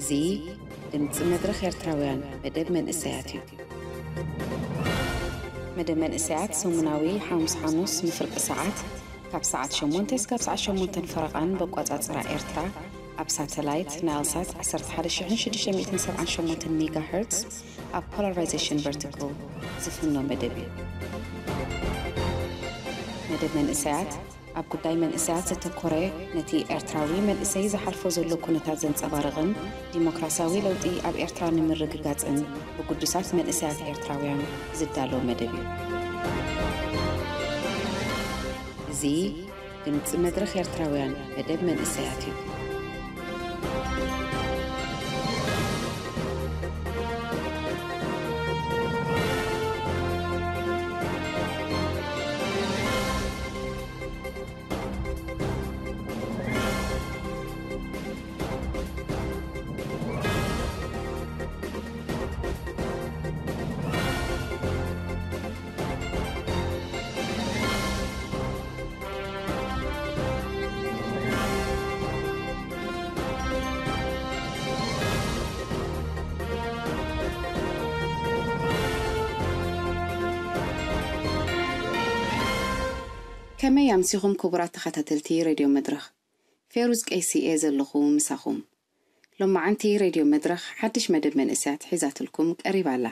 እዚ ድምፂ መድረኽ ኤርትራውያን መደብ መንእሰያት እዩ። መደብ መንእሰያት ሰሙናዊ ሓሙስ ሓሙስ ንፍርቂ ሰዓት ካብ ሰዓት ሸሞንተ እስካብ ሰዓት ሸሞንተን ፈረቓን በቋጻጽራ ኤርትራ ኣብ ሳተላይት ናይልሳት ዓሰርተ ሓደ ሽሕን ሽዱሽተ ሚእትን ሰብዓን ሸሞንተን ሜጋ ሄርትስ ኣብ ፖላራይዜሽን ቨርቲካል ዝፍኖ መደብ እዩ። መደብ መንእሰያት ኣብ ጉዳይ መንእሰያት ዘተኮረ፣ ነቲ ኤርትራዊ መንእሰይ ዝሓልፎ ዘሎ ኩነታት ዘንጸባርቕን ዲሞክራሲያዊ ለውጢ ኣብ ኤርትራ ንምርግጋጽን ብግዱሳት መንእሰያት ኤርትራውያን ዝዳሎ መደብ እዩ። እዚ ድምጺ መድረኽ ኤርትራውያን መደብ መንእሰያት እዩ። ከመይ ኣምሲኹም ክቡራት ተኸታተልቲ ሬድዮ መድረኽ? ፌሩዝ ቀይሲ እየ ዘለኹ ምሳኹም። ሎማዓንቲ ሬድዮ መድረኽ ሓድሽ መደብ መንእሰያት ሒዛትልኩም ቀሪባ ኣላ።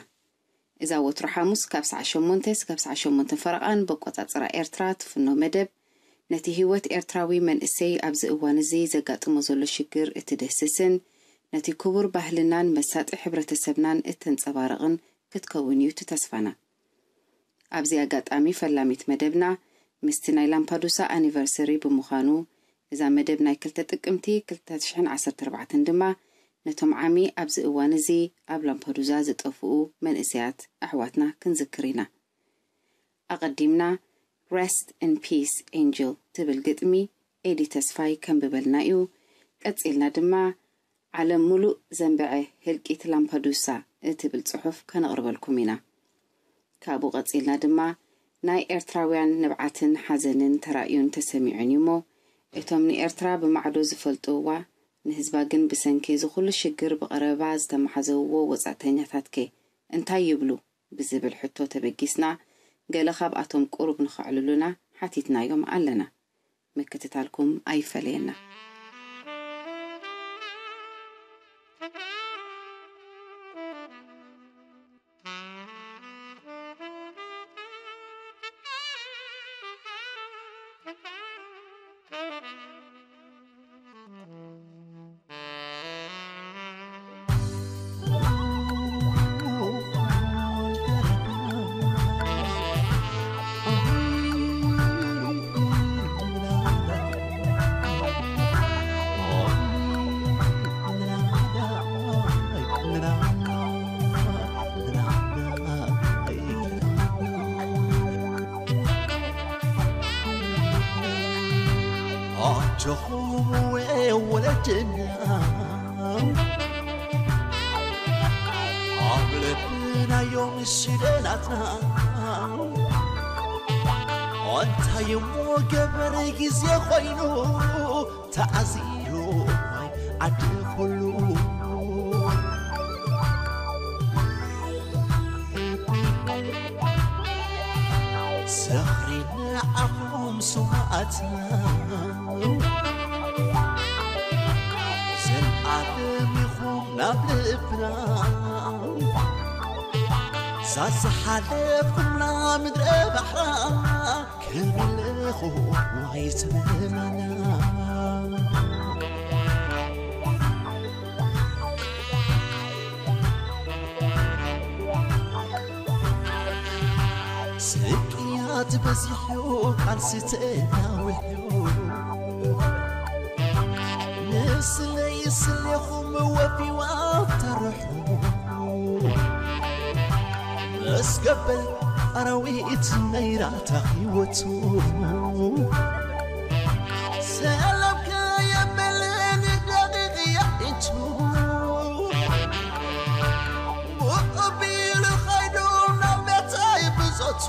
እዛ ወትሩ ሓሙስ ካብ ሰዓት ሸሞንተ እስካብ ሰዓት ሸሞንተ ፈረቓን በቆጻጽራ ኤርትራ ትፍኖ መደብ፣ ነቲ ህይወት ኤርትራዊ መንእሰይ ኣብዚ እዋን እዚ ዘጋጥሞ ዘሎ ሽግር እትድህስስን ነቲ ክቡር ባህልናን መሳጢ ሕብረተሰብናን እተንጸባርቕን ክትከውን እዩ እቲ ተስፋና። ኣብዚ ኣጋጣሚ ፈላሚት መደብና ምስቲ ናይ ላምፓዱሳ ኣኒቨርሰሪ ብምዃኑ፣ እዛ መደብ ናይ ክልተ ጥቅምቲ ክልተ ሽሕን ዓሰርተ ኣርባዕተን ድማ ነቶም ዓሚ ኣብዚ እዋን እዚ ኣብ ላምፓዱዛ ዝጠፍኡ መንእሰያት ኣሕዋትና ክንዝክር ኢና። ኣቐዲምና Rest in Peace Angel ትብል ግጥሚ ኤዲ ተስፋይ ከንብበልና እዩ። ቀጺልና ድማ ዓለም ሙሉእ ዘንበዐ ህልቂት ላምፓዱሳ እትብል ጽሑፍ ከነቕርበልኩም ኢና። ካብኡ ቀጺልና ድማ ናይ ኤርትራውያን ንብዓትን ሓዘንን ተራእዩን ተሰሚዑን እዩ እሞ፣ እቶም ንኤርትራ ብማዕዶ ዝፈልጥዋ፣ ንህዝባ ግን ብሰንኪ እዚ ኩሉ ሽግር ብቐረባ ዝተመሓዘውዎ ወጻእተኛታትከ እንታይ ይብሉ? ብዝብል ሕቶ ተበጊስና፣ ገለ ካብኣቶም ቁሩብ ንኸዕልሉና ሓቲትናዮም ኣለና። ምክትታልኩም ኣይፈለየና። ኣጆኹም ወለድና ኣብ ልብና እዮም ሽደናትና። እንታይ እሞ ገበር ግዜ ኮይኑ ተኣዚሩ ዓዲ ኩሉ። ዝኽሪ ንዓኹም ስውኣትና፣ ዘልኣለም ኢኹም ናብ ልብና። ዛዝሓለፍኩምና ምድረ ባሕራ፣ ክምልኹ ዋይ ትብለና። ስቅያት በዚሑ ቃልሲ ተናዊሑ፣ ንስለይ ስሌኹም ወፊዋ ተርሑ። መስገበል ኣራዊት ነይራታ ህይወቱ፣ ሰላም ከየበለ ንደቂቕ የዒንቱ። ብቕቢሉ ኸይዱ ናብ ቤተይ ብጾቱ፣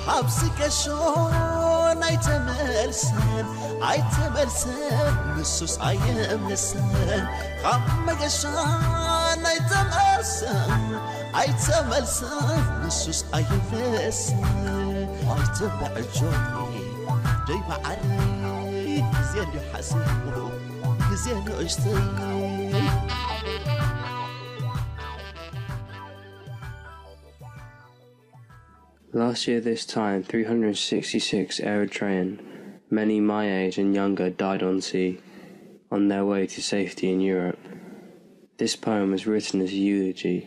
ካብዚ ቀሾ ኣይተመልሰን ኣይተመልሰን ንሱስ ኣይምለሰን ካብ መገሻ ኣይተመልሰን ኣይተመልሰን ንሱስ ኣይምለሰን ኣይተበዕጆኒ ደይ መዓረይ ግዜ እንዲዩ ሓሲቡ ግዜ ንእሽተይ Last year, this time, three hundred sixty-six Eritrean, many my age and younger, died on sea, on their way to safety in Europe. This poem was written as a eulogy,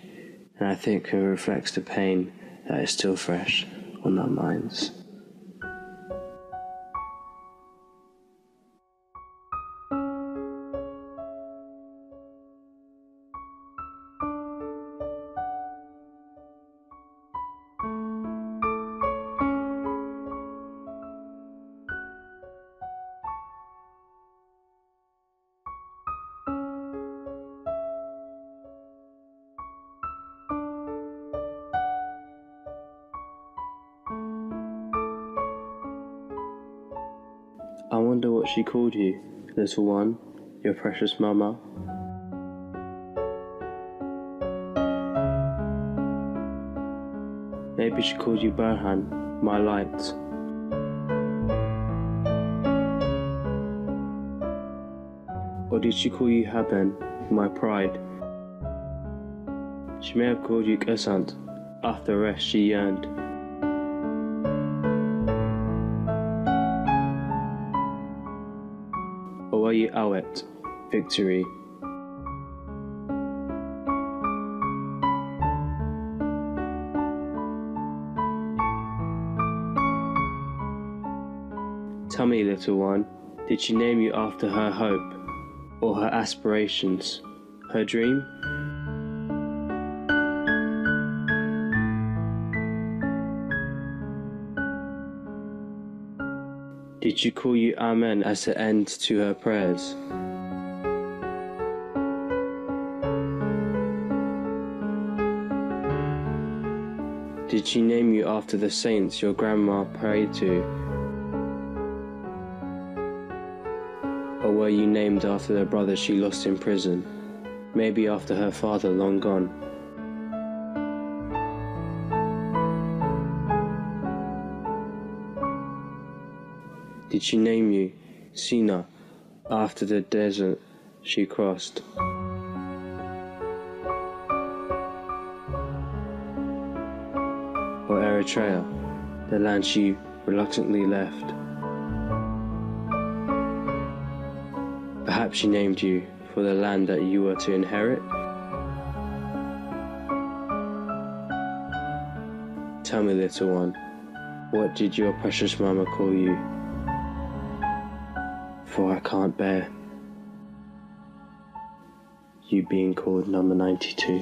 and I think it reflects the pain that is still fresh on our minds. I wonder what she called you, little one, your precious mama. Maybe she called you Berhan, my light. Or did she call you Haben, my pride? She may have called you Kesant, after rest she yearned. Or were you Awet, victory? Tell me, little one, did she name you after her hope or her aspirations? Her dream? Did she call you Amen as the end to her prayers? Did she name you after the saints your grandma prayed to? Or were you named after the brother she lost in prison? Maybe after her father long gone. Did she name you Sina after the desert she crossed? Or Eritrea, the land she reluctantly left? Perhaps she named you for the land that you were to inherit? Tell me, little one, what did your precious mama call you? For I can't bear you being called number ninety-two.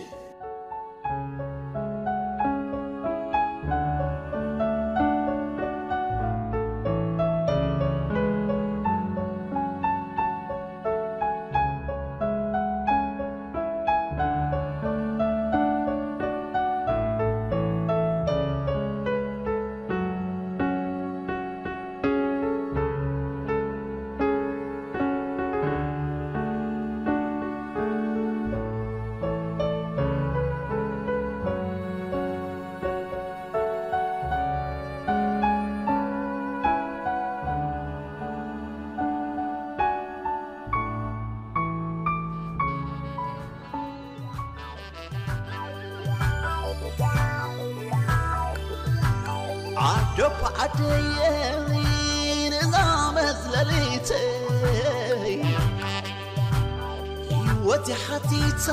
ዓዶባ ዓደየይ ንዛ መዝለሊተይ ህይወት ሓቲታ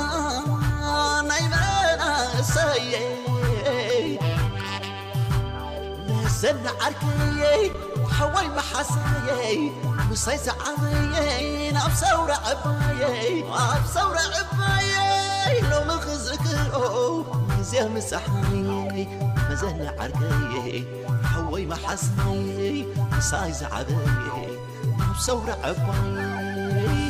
ናይ መናእሰየይ መዘና ዓርከየይ ሓወይ መሓዛየይ ምሳይ ዝዓበየይ ናብ ሰውራ ዕባየይ ኣብ ሰውራ ዕባየይ ሎሚ ክዝክሮ ግዜ ምሳሓየይ መዘና ዓርከየይ ሓወይ መሓዛየይ ምሳይ ዝዓበየይ ናብ ሰውራ ዕባየይ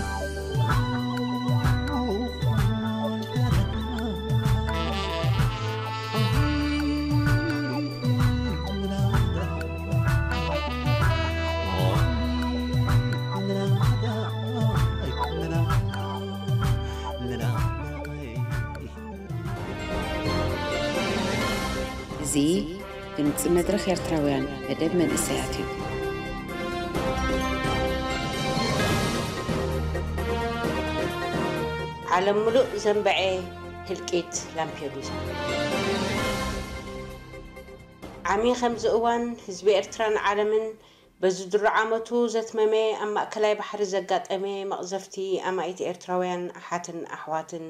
እዚ ድምፂ መድረኽ ኤርትራውያን መደብ መንእሰያት እዩ። ዓለም ምሉእ ዘንበዐ ህልቂት ላምፔዱዛ። ዓሚ ከምዚ እዋን ህዝቢ ኤርትራን ዓለምን በዚ ድሮ ዓመቱ ዘትመመ ኣብ ማእከላይ ባሕሪ ዘጋጠመ መቕዘፍቲ ኣማኢት ኤርትራውያን ኣሓትን ኣሕዋትን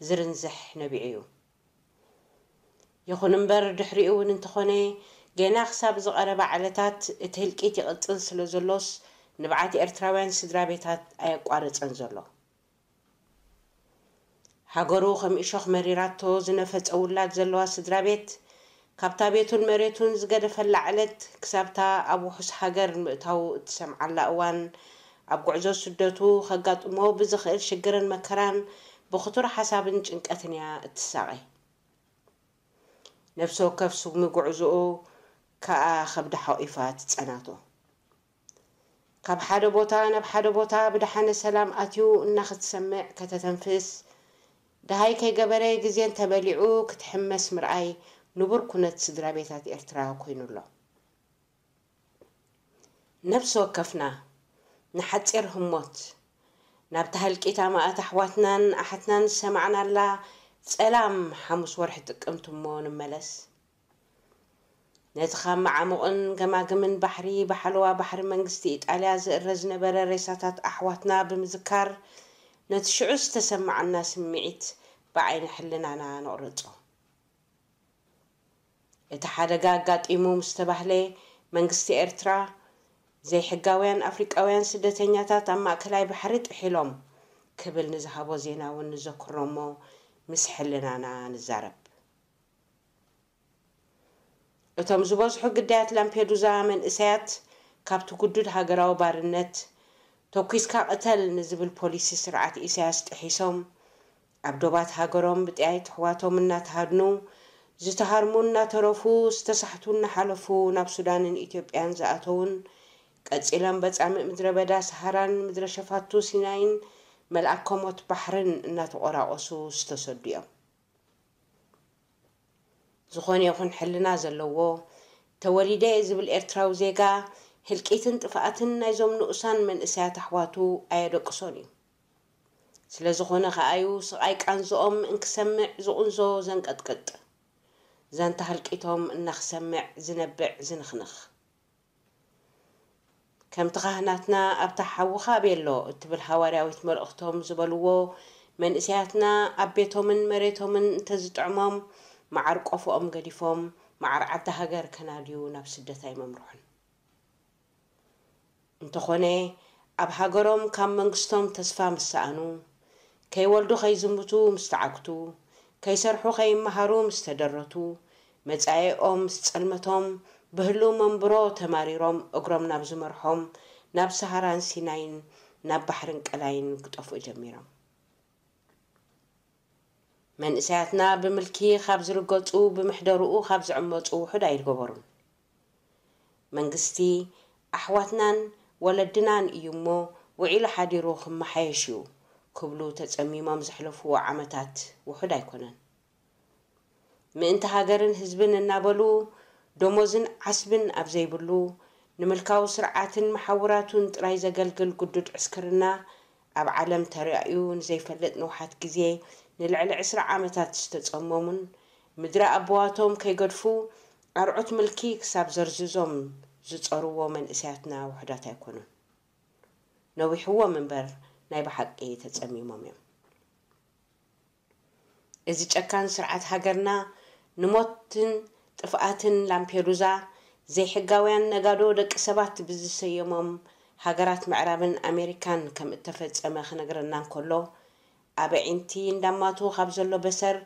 ዝርንዝሕ ነቢዑ እዩ። ይኹን እምበር ድሕሪኡ እውን እንተኾነ ገና ክሳብ ዝቐረባ ዕለታት እቲ ህልቂት ይቕጽል ስለ ዘሎስ ንብዓት ኤርትራውያን ስድራ ቤታት ኣየቋረጸን ዘሎ። ሃገሩ ከም እሾኽ መሪራቶ ዝነፈጸ ውላድ ዘለዋ ስድራ ቤት፣ ካብታ ቤቱን መሬቱን ዝገደፈላ ዕለት ክሳብታ ኣብ ውሑስ ሃገር ንምእታዉ እትሰምዓላ እዋን፣ ኣብ ጉዕዞ ስደቱ ከጋጥሞ ብዝኽእል ሽግርን መከራን ብኽቱር ሓሳብን ጭንቀትን እያ እትሳቐ። ነፍሲ ወከፍ ስጉሚ ጉዕዞኡ ከኣ ከብዳ ሓቒፋ ትጸናቶ። ካብ ሓደ ቦታ ናብ ሓደ ቦታ ብደሓነ ሰላም ኣትዩ እናኽትሰምዕ ከተተንፍስ፣ ደሃይ ከይገበረ ግዜ እንተበሊዑ ክትሕመስ ምርኣይ ንቡር ኩነት ስድራ ቤታት ኤርትራ ኮይኑ ኣሎ። ነፍሲ ወከፍና ንሓጺር ህሞት ናብታ ህልቂት ኣማእት ኣሕዋትናን ኣሓትናን ዝሰማዕናላ ጸላም ሓሙስ ወርሒ ጥቅምቲ እሞ ንመለስ። ነቲ ካብ መዓሙቕን ገማግምን ባሕሪ ብሓለዋ ባሕሪ መንግስቲ ኢጣልያ ዝእረ ዝነበረ ሬሳታት ኣሕዋትና ብምዝካር፣ ነቲ ሽዑ ዝተሰማዓና ስምዒት ብዓይኒ ሕልናና ንቕረጾ። እቲ ሓደጋ ኣጋጢሙ ምስ ተባህለ፣ መንግስቲ ኤርትራ፣ ዘይሕጋውያን ኣፍሪቃውያን ስደተኛታት ኣብ ማእከላይ ባሕሪ ጥሒሎም ክብል ንዝሃቦ ዜና እውን ንዘክሮ እሞ ምስ ሕልናና ንዛረብ። እቶም ዝበዝሑ ግዳያት ላምፔዱዛ መንእሰያት ካብቲ ግዱድ ሃገራዊ ባርነት፣ ተኲስካ ቅተል ንዝብል ፖሊሲ ስርዓት ኢሳያስ ጥሒሶም፣ ኣብ ዶባት ሃገሮም ብጥያይት ኣሕዋቶም እናተሃድኑ፣ ዝተሃርሙ እናተረፉ፣ ዝተሳሕቱ እናሓለፉ፣ ናብ ሱዳንን ኢትዮጵያን ዝኣተዉን፣ ቀጺሎም በጻምእ ምድረ በዳ ሰሃራን ምድረ ሸፋቱ ሲናይን መልኣከ ሞት ባሕርን እናተቆራቆሱ ዝተሰዱ እዮም። ዝኾነ ይኹን ሕልና ዘለዎ፣ ተወሊደ እየ ዝብል ኤርትራዊ ዜጋ፣ ህልቂትን ጥፍኣትን ናይዞም ንኡሳን መንእሰያት ኣሕዋቱ ኣየደቅሶን እዩ። ስለ ዝኾነ ከኣዩ፣ ስቓይ ቃንዝኦም እንክሰምዕ ዝቑንዞ ዘንቀጥቅጥ፣ ዛንታ ህልቂቶም እናኽሰምዕ ዝነብዕ ዝንኽንኽ። ከምቲ ካህናትና ኣብታ ሓውኻ ቤሎ እትብል ሃዋርያዊት መልእኽቶም ዝበልዎ፣ መንእሰያትና ኣብ ቤቶምን መሬቶምን እንተዝጥዕሞም፣ መዓር ቆፎኦም ገዲፎም፣ መዓር ዓዲ ሃገር ከናድዩ ናብ ስደት ኣይመምርሑን። እንተኾነ፣ ኣብ ሃገሮም ካብ መንግስቶም ተስፋ ምስ ሰኣኑ፣ ከይወልዱ ከይዝምቱ ምስ ተዓግቱ፣ ከይሰርሑ ከይመሃሩ ምስ ተደረቱ፣ መጻኢኦም ምስ ጸልመቶም፣ ብህሉው መንብሮ ተማሪሮም እግሮም ናብ ዝመርሖም ናብ ሰሃራን ሲናይን ናብ ባሕርን ቀላይን ክጠፍኡ ጀሚሮም። መንእሰያትና ብምልኪ ካብ ዝርገጹ፣ ብምሕደርኡ ካብ ዝዕመጹ ውሑድ ኣይገበሩን። መንግስቲ ኣሕዋትናን ወለድናን እዩ እሞ ውዒሉ ሓዲሩ ክመሓየሽ እዩ ክብሉ ተጸሚሞም ዘሕለፍዎ ዓመታት ውሑድ ኣይኮነን። ምእንቲ ሃገርን ህዝብን እናበሉ ደሞዝን ዓስብን ኣብ ዘይብሉ፣ ንምልካዊ ስርዓትን መሓውራቱን ጥራይ ዘገልግል ግዱድ ዕስክርና፣ ኣብ ዓለም ተራእዩ ንዘይፈልጥ ንውሓት ግዜ ንልዕሊ ዕስራ ዓመታት ዝተጸመሙን፣ ምድሪ ኣቦዋቶም ከይገድፉ ኣርዑት ምልኪ ክሳብ ዘርዝዞም ዝጸርዎ መንእሰያትና ውሑዳት ኣይኮኑን። ነዊሕዎም እምበር ናይ ብሓቂ ተጸሚሞም እዮም። እዚ ጨካን ስርዓት ሃገርና ንሞትን ጥፍኣትን ላምፔዱዛ ዘይሕጋውያን ነጋዶ ደቂ ሰባት ብዝሰየሞም ሃገራት ምዕራብን ኣሜሪካን ከም እተፈጸመ ክነግረና እንከሎ፣ ኣብ ኣዒንቲ እንዳማቱ ካብ ዘሎ በሰር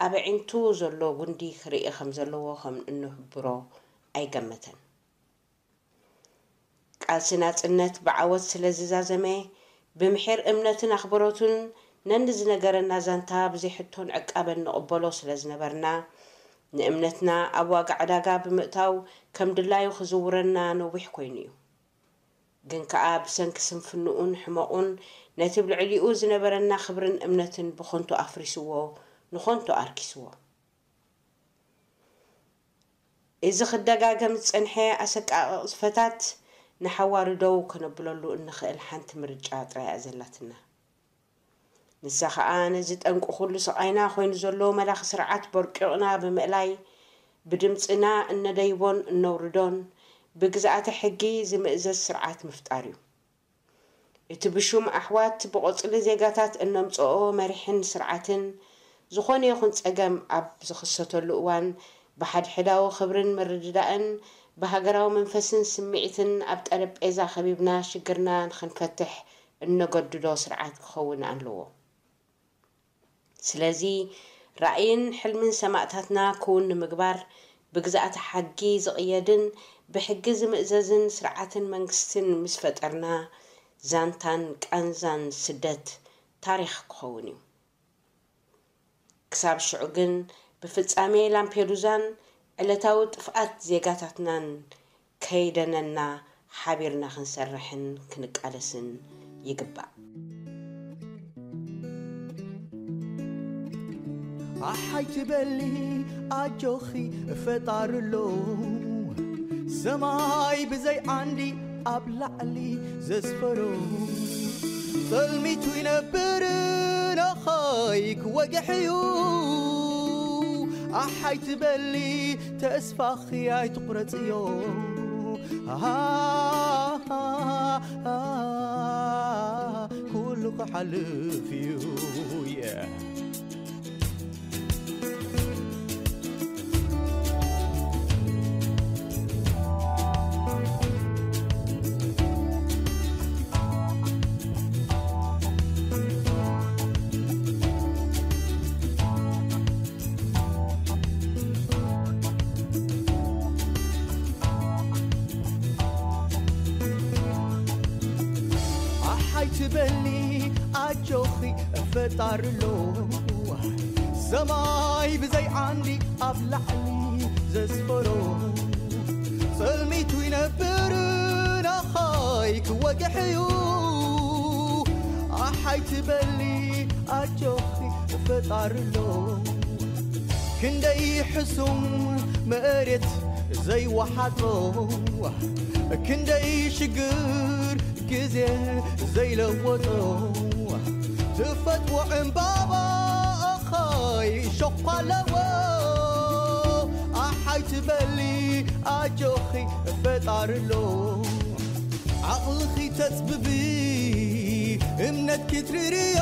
ኣብ ኣዒንቱ ዘሎ ጉንዲ ክርኢ ከም ዘለዎ ከም እንሕብሮ ኣይገመተን። ቃልሲ ናጽነት ብዓወት ስለ ዝዛዘመ፣ ብምሒር እምነትን ኣኽብሮቱን ነንዝነገረና ዛንታ ብዘይ ሕቶን ዕቃበን ንቕበሎ ስለ ዝነበርና፣ ንእምነትና ኣብ ዋጋ ዕዳጋ ብምእታው ከም ድላዩ ክዝውረና ነዊሕ ኮይኑ እዩ። ግን ከኣ ብሰንኪ ስንፍንኡን ሕመቑን ነቲ ብልዕሊኡ ዝነበረና ክብርን እምነትን ብኸንቱ ኣፍሪስዎ፣ ንኸንቱ ኣርኪስዎ። እዚ ክደጋገም ዝጸንሐ ኣሰቃቒ ቅዝፈታት ንሓዋሩ ደው ከነብለሉ እንኽእል ሓንቲ ምርጫ ጥራይ እያ ዘላትና። ንሳ ኸኣ ነዚ ጠንቂ ኩሉ ስቓይና ኮይኑ ዘሎ መላኺ ስርዓት በርቂቕና ብምእላይ፣ ብድምጽና እነደይቦን እነውርዶን ብግዝኣተ ሕጊ ዝምእዘዝ ስርዓት ምፍጣር እዩ። እቲ ብሹም ኣሕዋት ብቖጽሊ ዜጋታት እነምጽኦ መሪሕን ስርዓትን ዝኾነ ይኹን ጸገም ኣብ ዝኽሰተሉ እዋን ብሓድሕዳዊ ክብርን ምርድዳእን ብሃገራዊ መንፈስን ስምዒትን ኣብ ጠረጴዛ ከቢብና ሽግርና ንኽንፈትሕ እነገድዶ ስርዓት ክኸውን ኣለዎ። ስለዚ ራእይን ሕልምን ሰማእታትና ክውን ንምግባር ብግዝኣተ ሓጊ ዝቕየድን ብሕጊ ዝምእዘዝን ስርዓትን መንግስትን ምስ ፈጠርና ዛንታን ቃንዛን ስደት ታሪኽ ክኸውን እዩ። ክሳብ ሽዑ ግን ብፍጻሜ ላምፔዱዛን ዕለታዊ ጥፍኣት ዜጋታትናን ከይደነና ሓቢርና ክንሰርሕን ክንቃለስን ይግባእ። ኣሓይ ትበሊ ኣጆኺ ፈጣሪ ኣሎ ሰማይ ብዘይ ዓንዲ ኣብ ላዕሊ ዘስፈሮ ጸልሚቱ ይነብር ናኻይ ክወግሕ እዩ ኣሓይ ትበሊ ተስፋኺ ኣይትቑረጽዮ ኩሉ ክሓልፍ እዩ ኣሓይ ትበሊ ኣጆኺ ፈጣሪ ኣሎ ሰማይ ብዘይ ዓንዲ ኣብ ላዕሊ ዘስፈሮ ጸልሚቱ ይነብር ናኻይ ክወግሕ እዩ ኣሓይ ትበሊ ኣጆኺ ፈጣሪ ኣሎ ክንደይ ሕሱም መሬት ዘይወሓጦ ክንደይ ሽግር ግዜ ዘይለወጦ ትፈጥዎ ዕምባባ ኣኻይ ሸኳ ኣለዎ ኣሓይ ትበሊ ኣጆኺ ፈጣሪ ኣሎ ዓቕልኺ ተጽብቢ እምነትኪ ትርርዮ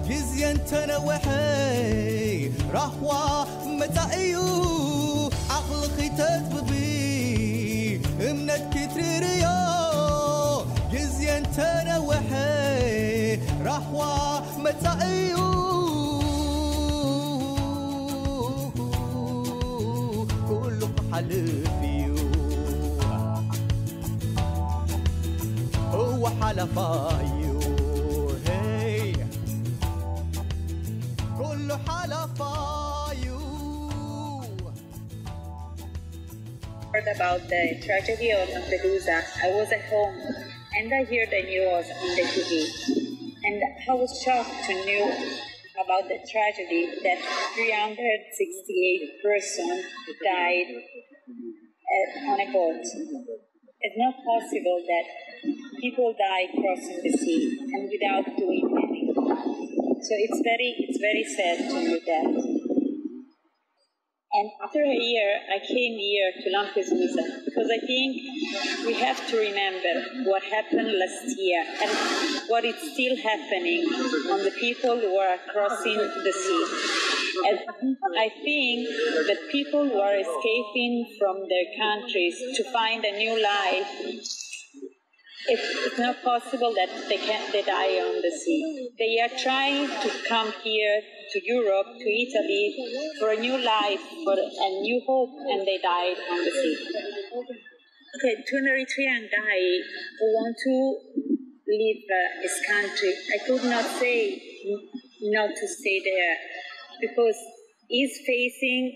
ግዜ እንተነወሐ ራህዋ መጻእዩ ዓቕልኺ ተጽብቢ እምነትኪ ትርርዮ ግዜ እንተነወሐ ራህዋ መጻእዩ ኩሉ ክሓልፍ እዩ እወ ሓላፋ እዩ ሄይ ኩሉ ሓላፋ እዩ heard about the tragedy of Lampedusa, I was at home and I heard the news on the T V. And I was shocked to know about the tragedy that three hundred sixty-eight persons died uh, on a boat. It's not possible that people die crossing the sea and without doing anything. So it's very, it's very sad to know that. And after a year, I came here to Lampedusa because I think we have to remember what happened last year and what is still happening on the people who are crossing the sea. And I think that people who are escaping from their countries to find a new life it's, it's not possible that they can they die on the sea. They are trying to come here to Europe, to Italy, for a new life, for a new hope, and they died on the sea. Okay, to an Eritrean guy who want to leave uh, his country, I could not say n- not to stay there because he's facing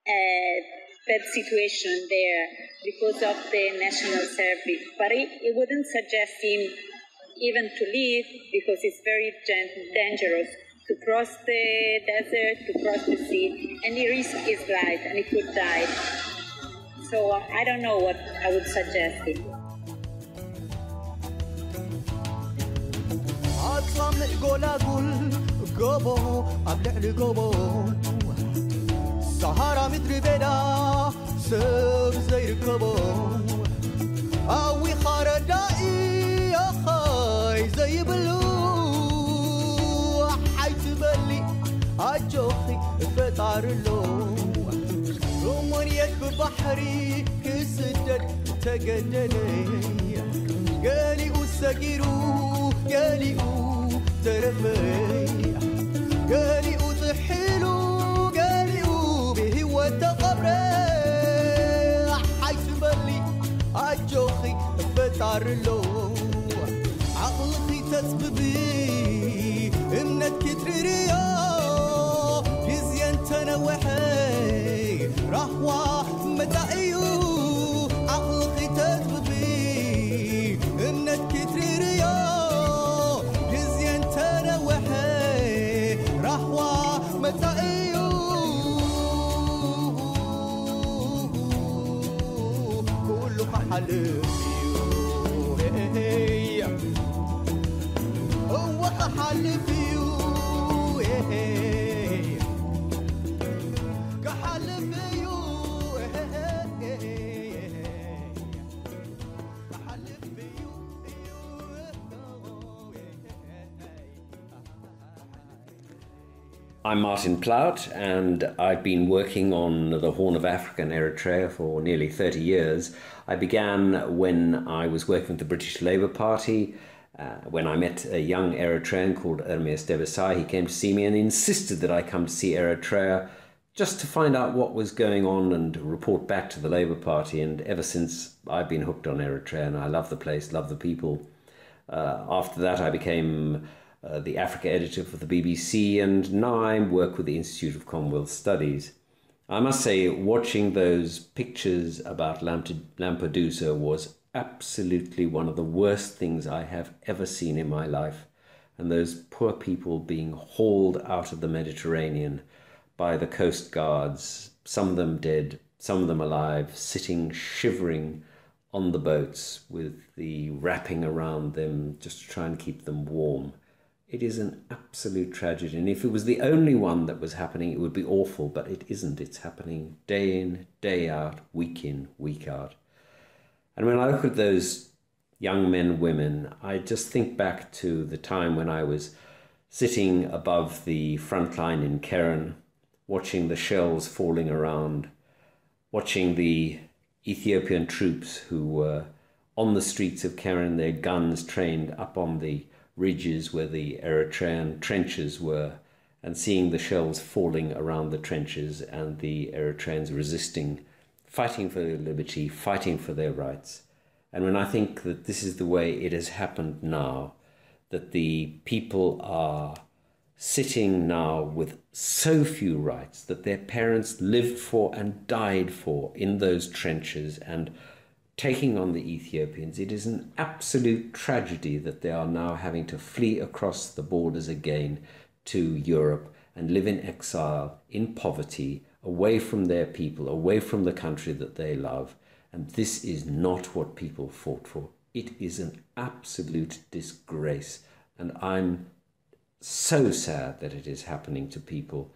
a bad situation there because of the national service. But it, it wouldn't suggest him even to leave because it's very dangerous to cross the desert, to cross the sea, and he risked his life and he could die. So uh, I don't know what I would suggest. ኣጻምእ ጎላጉል ጎቦ ኣብ ልዕሊ ጎቦ ሰሃራ ምድሪ ቤዳ ሰብ ዘይርከቦ ኣዊኻ ረዳኢ ኣኻይ ዘይብሉ ሓይትበሊ ኣጆኺ ፈጣሪ ኣሎ ሮሞንየት ብባሕሪ ክስደድ ተገደደ ገሊኡ ሰጊሩ ገሊኡ ተረፈ ገሊኡ ጥሒሉ ገሊኡ ብህይወት ተቐብረ ሓይትበሊ ኣጆኺ ፈጣሪ ኣሎ ዓቕልኺ ተጽብቢ እምነትኪ ትርርዮ ግዜ እንተነወሐ ራህዋ መጻኢዩ ዓቕልኺ ተጽብቢ እምነትኪ ትርርዮ ግዜ እንተነወሐ ራህዋ መጻኢዩ ኩሉ ክሓልፍ እዩ እወ ክሓልፍ እዩ ክሓልፍ እዩ ክሓልፍ እዩ I'm Martin Plaut, and I've been working on the Horn of Africa and Eritrea for nearly thirty years. I began when I was working with the British Labour Party. Uh, when I met a young Eritrean called Ermias Debesay, he came to see me and insisted that I come to see Eritrea just to find out what was going on and report back to the Labour Party. And ever since, I've been hooked on Eritrea, and I love the place, love the people. Uh, after that, I became uh, the Africa editor for the B B C, and now I work with the Institute of Commonwealth Studies. I must say, watching those pictures about Lampedusa was absolutely one of the worst things I have ever seen in my life. And those poor people being hauled out of the Mediterranean by the coast guards, some of them dead, some of them alive, sitting shivering on the boats with the wrapping around them just to try and keep them warm. It is an absolute tragedy. And if it was the only one that was happening, it would be awful, but it isn't. It's happening day in, day out, week in, week out. And when I look at those young men, women, I just think back to the time when I was sitting above the front line in Keren, watching the shells falling around, watching the Ethiopian troops who were on the streets of Keren, their guns trained up on the ridges where the Eritrean trenches were, and seeing the shells falling around the trenches and the Eritreans resisting, fighting for their liberty, fighting for their rights. And when I think that this is the way it has happened now, that the people are sitting now with so few rights that their parents lived for and died for in those trenches and taking on the Ethiopians, it is an absolute tragedy that they are now having to flee across the borders again to Europe and live in exile, in poverty, away from their people, away from the country that they love. And this is not what people fought for. It is an absolute disgrace. And I'm so sad that it is happening to people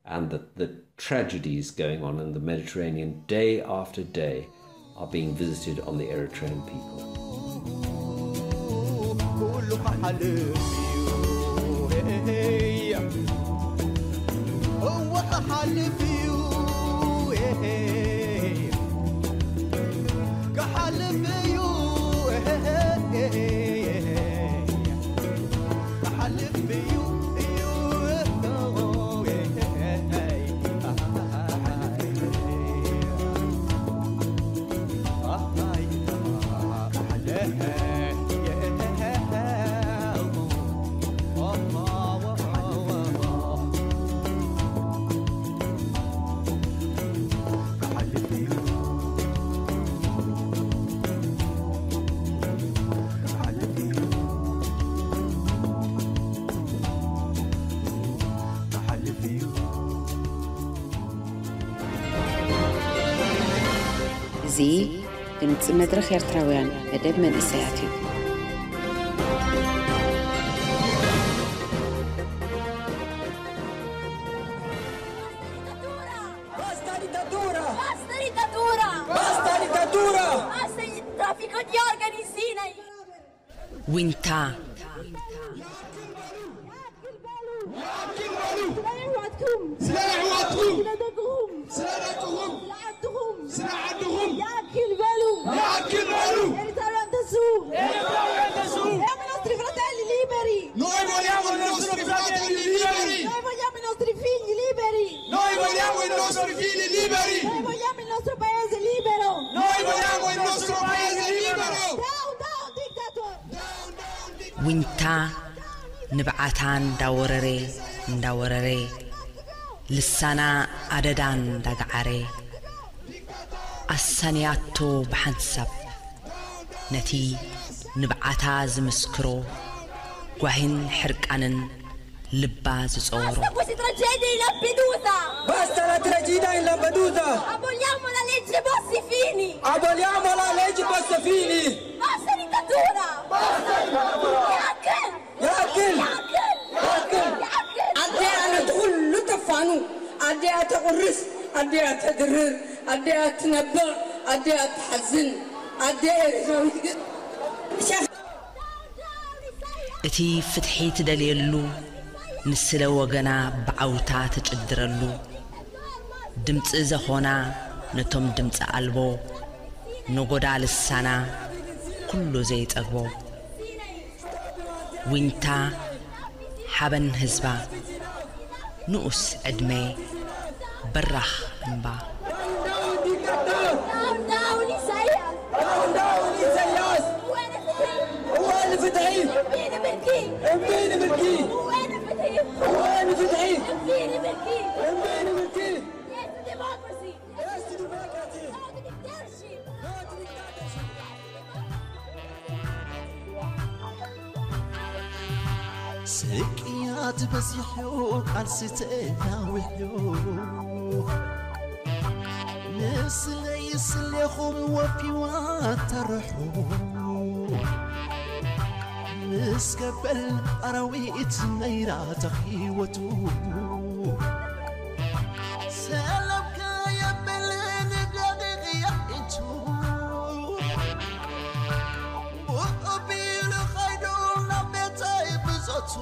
and that the tragedies going on in the Mediterranean day after day are being visited on the Eritrean people. እዚ ድምፂ መድረኽ ኤርትራውያን መደብ መንእሰያት እዩ። Basta dittatura! Basta dittatura! Basta dittatura! Basta il traffico di organi in Sinai! ዊንታ ስለ ኣሕዋትኩም፣ ስለ ኣሕዋትኩም፣ ስለ ደቅኹም፣ ስለ ደቅኹም፣ ስለ ዓድኹም፣ ስለ ዓድኹም፣ ይኣክል በሉ፣ ይኣክል በሉ። Eritrean ተስኡ፣ Eritrean ተስኡ። Vogliamo i nostri fratelli liberi! Noi vogliamo i nostri fratelli liberi! Noi vogliamo i nostri figli liberi! Noi vogliamo i nostri figli liberi! Noi vogliamo il nostro paese libero! Noi vogliamo il nostro paese libero! Down, down, dictator! ዊንታ ንብዓታ እንዳወረረ እንዳወረረ ልሳና ኣደዳ እንዳገዓረ ኣሳንያቶ ብሓንሳብ ነቲ ንብዓታ ዝምስክሮ ጓሂን ሕርቃንን ልባ ዝጸወሮ። Basta queste tragedie in Lampedusa! Basta la tragedia in Lampedusa! Aboliamo la legge Bossi-Fini! Aboliamo la legge Bossi-Fini! Basta dittatura! Basta dittatura! Yakin! Yakin! Yakin! Yakin! Yakin! Adde ana tukullu tafanu, adde ata qurris, adde ata dirir, adde ata nabba, adde ata hazin, adde erifamigit. Shekh እቲ ፍትሒ ትደልየሉ ንስለ ወገና ብዓውታ ትጭድረሉ ድምፂ ዘኾና ነቶም ድምፂ ኣልቦ ነጎዳ ልሳና ኩሉ ዘይጠግቦ ዊንታ ሓበን ህዝባ ንኡስ ዕድመ በራኽ እምባ። Down, down, Isaias! Down, down, Isaias! Uwene fitri! Uwene fitri! Empini milki! Empini milki! Uwene fitri! Uwene fitri! Empini milki! Empini milki! Yes to democracy! Yes to democracy! No to dictatorship! No to dictatorship! ስቅያት በዚሑ ቃልሲ ተናዊሑ ንስለይ ስሌኹም ወፊዋ ተርሑ ምስ ገበል ኣራዊት ነይራ ተኺወቱ ሰላም ከየብል ንደቂቕ የዒንቱ ብቐቢሉ ኸይዱ ናብ ቤተይ ብዞቱ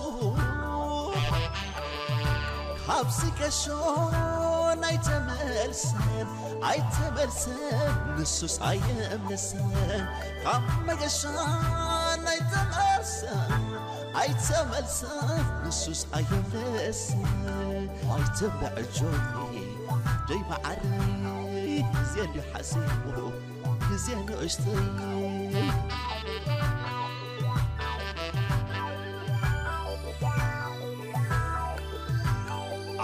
ካብዚ ገሾን ኣይተመልሰን ኣይተመልሰን ንሱስ ኣየምለሰን ካብ መገሻን ኣይተመልሰን ኣይተመልሰን ንሱስ ኣየምለሰን ኣይተበዕጆኒ ደይ መዓረይ ግዜ እንዲዩ ሓሲቡ ግዜ ንእሽተይ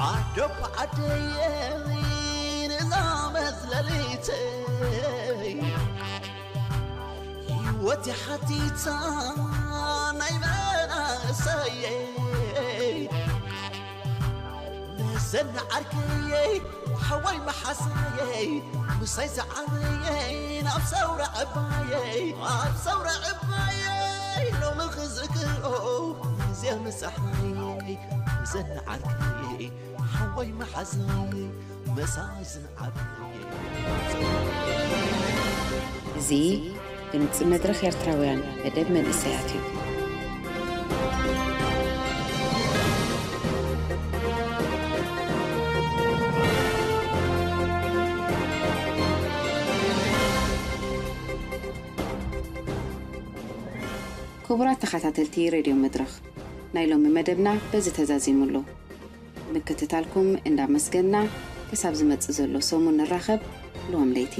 ዓደብ ዓደየ ንዛ መዝለሊተይ ህይወት ሓቲታ ናይ መናእሰየይ መዘና ዓርከየይ ሓወይ መሓዛየይ ምሳይ ዝዓበየይ ናብ ሰውራ ዕባየይ ኣብ ሰውራ ዕባየይ ሎሚ ክዝክሮ ግዜ ምሳሓየይ መዘና ዓርከየይ ሓወይ መሓዛየይ ምሳይ ዝዓበየይ እዚ ድምፂ መድረኽ ኤርትራውያን መደብ መንእሰያት እዩ። ክቡራት ተኸታተልቲ ሬድዮ መድረኽ፣ ናይ ሎሚ መደብና በዚ ተዛዚሙ ኣሎ። ምክትታልኩም እንዳመስገንና፣ ክሳብ ዝመጽእ ዘሎ ሰሙን ንራኸብ። ልዋም ለይቲ።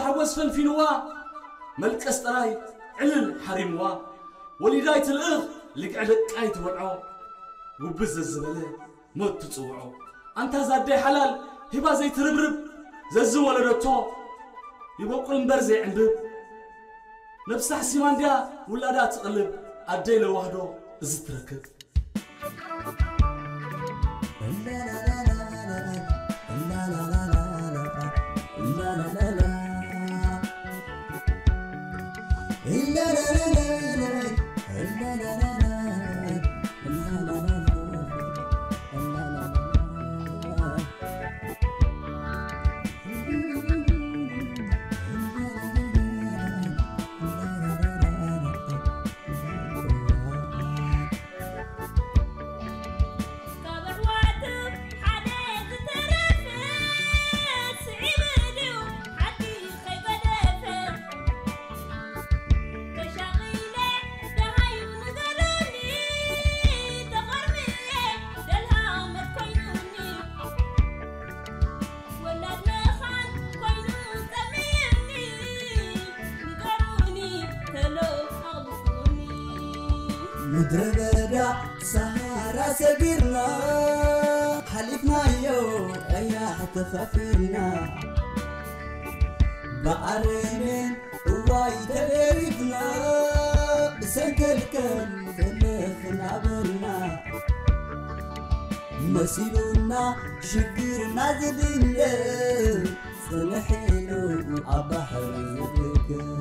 ሓጎስ ፈንፊንዋ፣ መልቀስ ጥራይ ዕልል ሓሪምዋ፣ ወሊዳ ኣይትልእኽ ልግዐ ደቃ ኣይትበልዖ፣ ውብዝ ዘዝበለ ሞት ትጽውዖ። ኣንታ ዛደይ ሓላል ሂባ ዘይትርብርብ፣ ዘዝወለደቶ ይበቁል እምበር ዘይዕንብብ፣ ነብሳ ሕሲማ እንድያ ውላዳ ትቕልብ። ኣደይ ለዋህዶ እዚ ትረክብ። ምድረ በዳ ሰሃራ ሰጊርና፣ ሓሊፍናዮ ቀያሕ ተኸፊልና። ብኣረሜን እዋይ ተገሪፍና፣ ብሰንከልከል ዘለኽና በልና። መሲሉና ሽግርና ዝድንደን፣ ጽንሕ ኢሉ ኣብ ባሕሪ ዝድገም።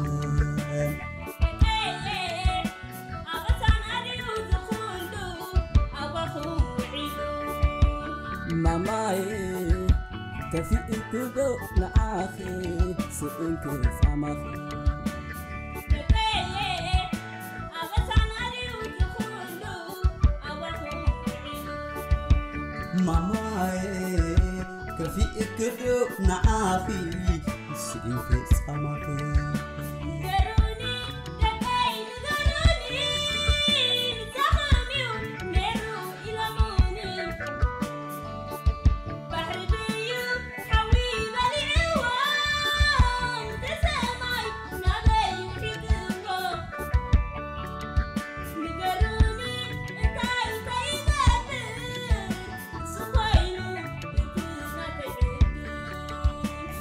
ማማይ ከፊእኩ ዶ ንዓኺ ስእንኪ ጻማኺ? ማማይ ከፊእኩ ዶ ንዓኺ ስእንኪ ጻማኺ?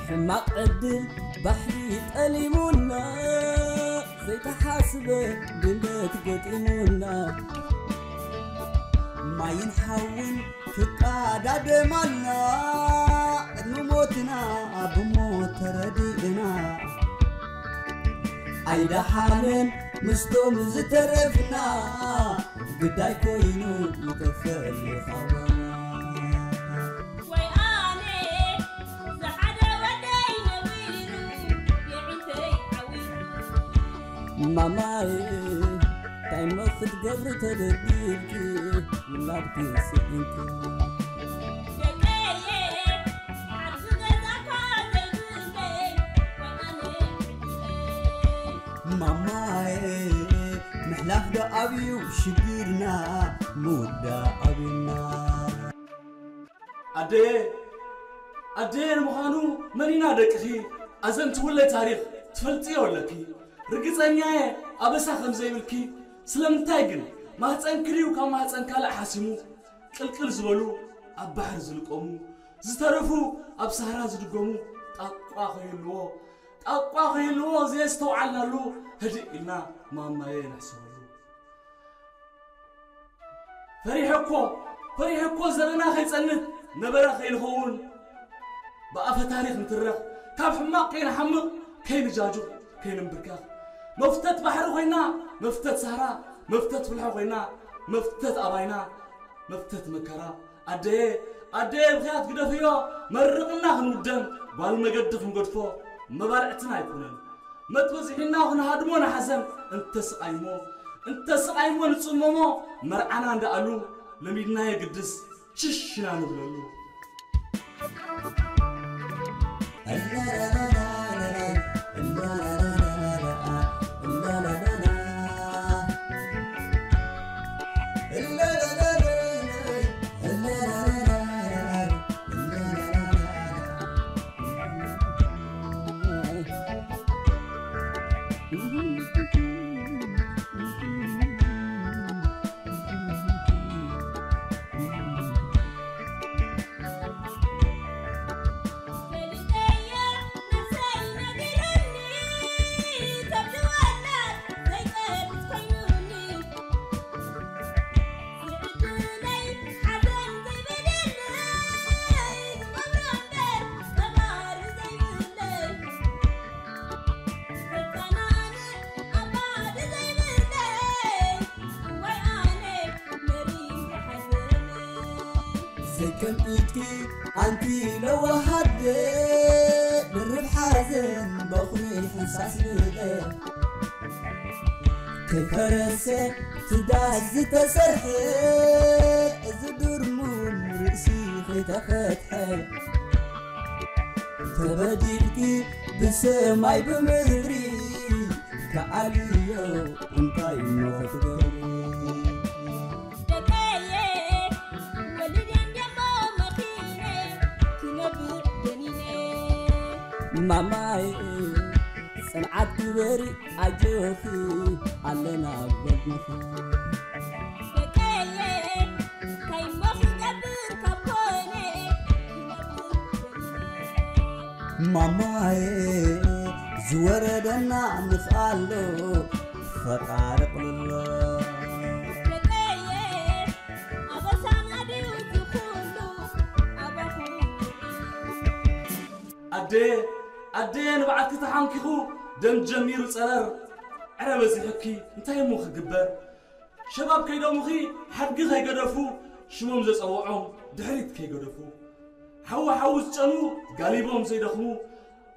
ሕማቕ ዕድል ባሕሪ ጠሊሙና፣ ዘይተሓስበ ድንገት ገጢሙና። ማይን ሓውን ክቃዳደማልና፣ ቅድሚ ሞትና ብሞት ተረዲእና። ኣይደሓንን ምስቶም ዝተረፍና፣ ግዳይ ኮይኑ ይጠፍእ ካባና። ማማይ፣ እንታይ እሞ ክትገብሪ ተደጊልኪ፣ ውላድኪ ስኢንኪ። ማማይ፣ ምሕላፍ ዶ ኣብዩ ሽግርና፣ ምውዳእ ኣብዩና። ኣደየ፣ ኣደየ ንምዃኑ መን ኢና ደቅኺ? ኣዘንትውለይ ታሪኽ ትፈልጥዮ ኣለኪ። ርግጸኛየ ኣበሳ ከም ዘይብልኪ። ስለምንታይ ግን? ማህጸንኪ ድዩ ካብ ማህጸን ካልእ ሓሲሙ? ቅልቅል ዝበሉ ኣብ ባሕሪ ዝልቀሙ፣ ዝተረፉ ኣብ ሳህራ ዝድገሙ፣ ጣቋ ከይህልዎ፣ ጣቋ ከይህልዎ ዘየስተውዓልናሉ ህድእ ኢልና ማማየ ንሕሰበሉ። ፈሪሐ እኮ፣ ፈሪሐ እኮ ዘረና ከይጸንት፣ ነበረ ከይንኸውን፣ ብኣፈ ታሪኽ ንትረኽ፣ ካብ ሕማቕ ከይንሓምቕ፣ ከይንጃጁቕ፣ ከይንንብርከኽ። መፍተት ባሕሪ ኮይና፣ መፍተት ሳህራ፣ መፍተት ፍልሖ ኮይና፣ መፍተት ኣባይና፣ መፍተት መከራ። ኣደየ፣ ኣደየ ብኽያት ግደፍዮ፣ መርቕና ክንውደም፣ ጓል መገዲ ክንገድፎ፣ መባልዕትና ኣይኮነን። መጥበዝሒና ክንሃድሞ ንሓዘን፣ እንተስቓይሞ፣ እንተስቓይሞ ንጽመሞ፣ መርዓና እንዳኣሉ፣ ለሚድናዮ ግድስ፣ ሽሽ ኢና ንብለሉ። ኢድኪ ኣንቲ ለዋሃት ድርብ ሓዘን በኹሪ ሕንሳስ ብቐ ከይፈረሰ ትዳስ ዝተሰርሐ እዚ ድርሙም ርእሲ ከይተፈትሐ ተበዲልኪ ብሰማይ ብምድሪ ከኣልዮ እንታይ እሞ ክትገብሪ ደቀየ ወሊደን ደሞ መኺነ ክነብር ደኒነ ማማይ ጽንዓት ግበሪ ኣጆኺ ኣለና ኣብ ጎድንኺ ደቀየ እንታይ እሞ ክገብር ካብ ኮነ ክነብር ደኒነ ማማይ ዝወረደና ንኽኣሎ ፈጣሪ ቅልሎ ደቀየ ኣበሳና ድዩ ዝኹሉ ኣባኹ ኣደ ኣደ ንብዓትኪ ተሓንኪኹ ደም ጀሚሩ ጸረር ዕረ በዚሑኪ እንታይ እሞ ክግበር ሸባብ ከይደሙኺ ሓድጊ ከይገደፉ ሽሞም ዘጸውዖም ድሕሪት ከይገደፉ ሓዊ ሓዊ ዝጨኑ ጋሊቦም ዘይደኽሙ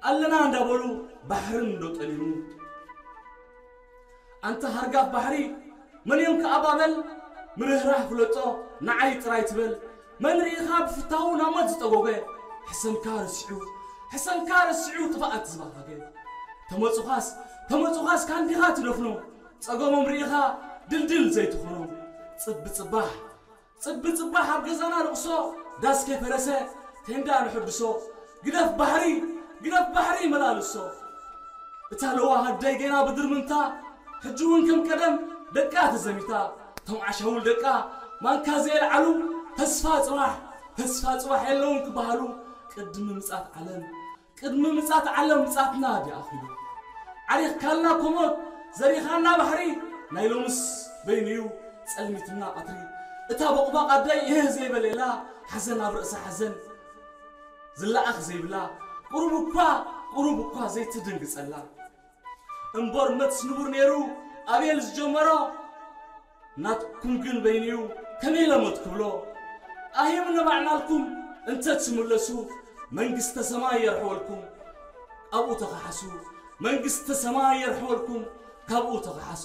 ኣለና እንዳበሉ ባሕርን እንዶ ጠሊሙ ኣንታ ሃርጋፍ ባሕሪ መን እዮም ከኣባበል ምርህራህ ፍለጦ ንዓይ ጥራይ ትበል መን ርኢኻ ብፍታዉ ናብ ሞት ዝጠጎገ ሕሰምካ ረሲዑ ሕሰምካ ረሲዑ ጥፋኣት ዝባኸገ ተመጹኻስ ተመጹኻስ ካንዲኻ ትደፍኖ ጸገሞም ርኢኻ ድልድል ዘይትኾኖ ጽቢ ጽባሕ ጽቢ ጽባሕ ኣብ ገዛና ልቕሶ ዳስ ከይፈረሰ ቴንዳ ንሕድሶ ግደፍ ባሕሪ ግደፍ ባሕሪ መላልሶ እታ ለዋህ ኣደይ ጌና ብድርምንታ ሕጂ እውን ከም ቀደም ደቃ ተዘሚታ እቶም ዓሻውል ደቃ ማንካ ዘየልዓሉ ተስፋ ጽባሕ ተስፋ ጽባሕ የለውን ክበሃሉ ቅድሚ ምጻት ዓለም ቅድሚ ምጻት ዓለም ምጻትና ድኣኺሉ ዓሪኽካልና ኮሞት ዘሪኻና ባሕሪ ናይ ሎምስ በይኑ እዩ ጸልሚትና ቀትሪ እታ ቦቕባቕ ኣደይ እህ ዘይበለላ ሓዘን ኣብ ርእሲ ሓዘን ዝለኣኽ ዘይብላ ቁሩብ እኳ ቁሩብ እኳ ዘይትድንግጸላ እምበር መትስ ንቡር ነይሩ ኣቤል ዝጀመሮ ናትኩም ግን በይኑ እዩ ከመይ ለሞት ክብሎ ኣሂም ንባዕናልኩም እንተ ትምለሱ መንግስተ ሰማይ የርሕወልኩም ኣብኡ ተኸሓሱ መንግስተ ሰማይ የርሕወልኩም ካብኡ ተኸሓሱ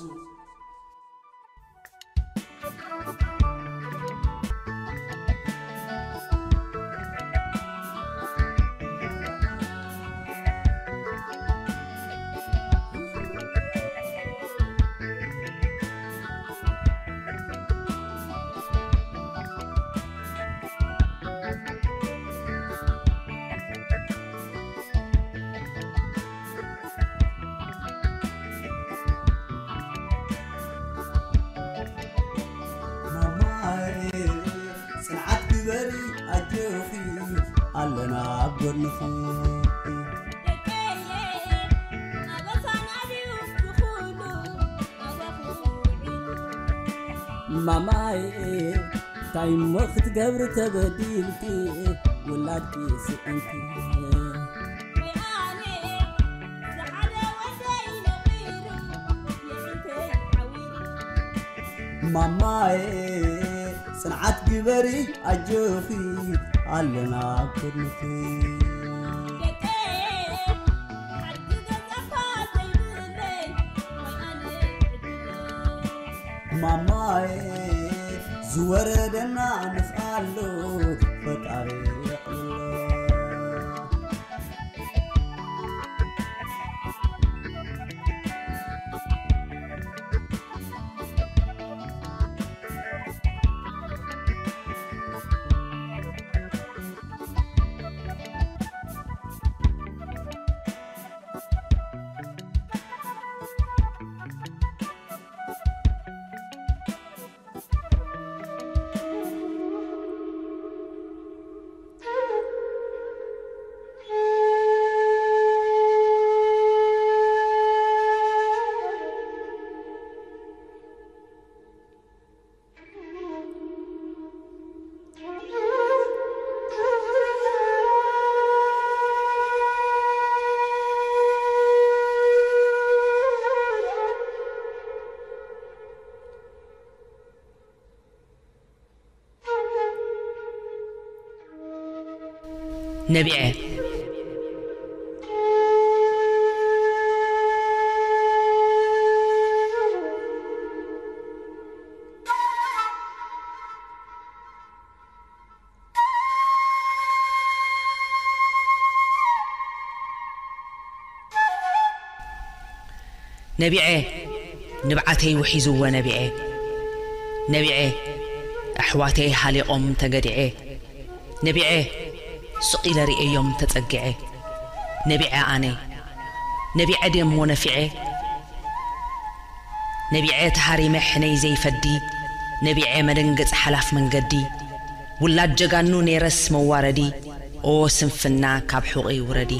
ማማይ ጽንዓት ግበሪ ኣጆኺ ኣለና ኣብ ጎንኺ ደቀየ ኣበሳና ድዩ ዝኹሉ ኣባኹ ውዒሉ ማማይ እንታይ እሞ ክትገብሪ ተበዲልኪ ውላድኪ ስእንኪ ማማዬ ጽንዓት ግበሪ ኣጆኺ ኣለና ኣብ ጎንኺ ማማዬ ዝወረደና ንኽኣሎ ፈጣሪ የቕልሎ ነቢዐ። ነቢዐ፣ ንብዓተይ ውሒዝዎ ነቢዐ። ነቢዐ፣ ኣሕዋተይ ሃሊቖም ተገዲዐ። ነቢዐ፣ ስቕ ኢለ ርእየዮም ተጸጊዐ። ነቢዐ ኣነ፣ ነቢዐ ድየ እሞ ነፊዐ? ነቢዐ ተሃሪመ ሕነይ ዘይፈዲ፣ ነቢዐ መደንገጺ ሓላፍ መንገዲ። ውላድ ጀጋኑ ነይረስ መዋረዲ፣ ኦ ስንፍና ካብ ሑቐይ ውረዲ።